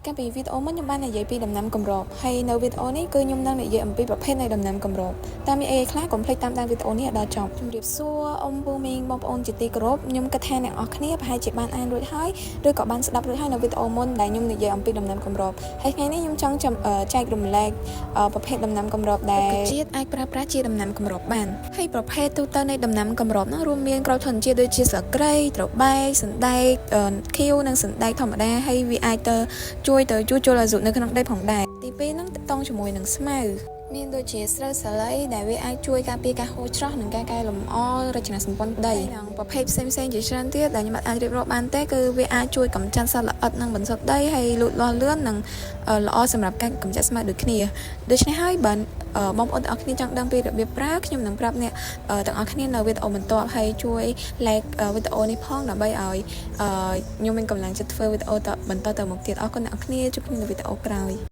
កាលពីវីដេអូមុនខ្ញុំបាននិយាយពីដំណាំគម្របហើយនៅវីដេអូនេះគឺខ្ញុំនឹងនិយាយអំពីប្រភេទនៃដំណាំគម្របតើមានអីខ្លះកុំភ្លេចតាមដានវីដេអូនេះឲ្យដល់ចប់ជំរាបសួរអ៊ំពូមីងបងប្អូនជាទីគោរពខ្ញុំគិតថាអ្នកនរគ្នាប្រហែលជាបានអានរួចហើយឬក៏បានស្ដាប់រួចហើយនៅវីដេអូមុនដែលខ្ញុំនិយាយអំពីដំណាំគម្របហើយថ្ងៃនេះខ្ញុំចង់ចែករំលែកប្រភេទដំណាំគម្របដែលជាតិអាចប្រើប្រាស់ជាដំណាំគម្របបានហើយប្រភេទទូទៅនៃដំណាំគម្របនោះរួមមានគ្រាប់ធញ្ញជាតិដូចជាស្លឹកគ្រៃត្របែកសណ្ដែកខៀវនិងសណ្ដែកធម្មតាហើយវាអាចទៅជួយទៅជួសជុលអាសូតនៅក្នុងដីផងដែរទី2ហ្នឹងតកតងជាមួយនឹងស្មៅមានដូចជាស្រូវសាលីដែលវាអាចជួយការពារការហូរច្រោះនិងការកែលម្អរចនាសម្ព័ន្ធដីនិងប្រភេទផ្សេងៗជាច្រើនទៀតដែលខ្ញុំអាចរៀបរាប់បានទេគឺវាអាចជួយកម្ចាត់សត្វល្អិតនិងបន្សុទ្ធដីហើយលូតលាស់លឿននិងល្អសម្រាប់ការកម្ចាត់ស្មៅដូចគ្នាដូច្នេះហើយបើបងប្អូនទាំងអស់គ្នាចង់ដឹងពីរបៀបប្រើខ្ញុំនឹងប្រាប់អ្នកទាំងអស់គ្នានៅវីដេអូបន្ទាប់ហើយជួយ like វីដេអូនេះផងដើម្បីឲ្យខ្ញុំមានកម្លាំងចិត្តធ្វើវីដេអូតបន្តទៅមុខទៀតអរគុណអ្នកនរគ្នាជួបគ្នានៅវីដេអូក្រោយ។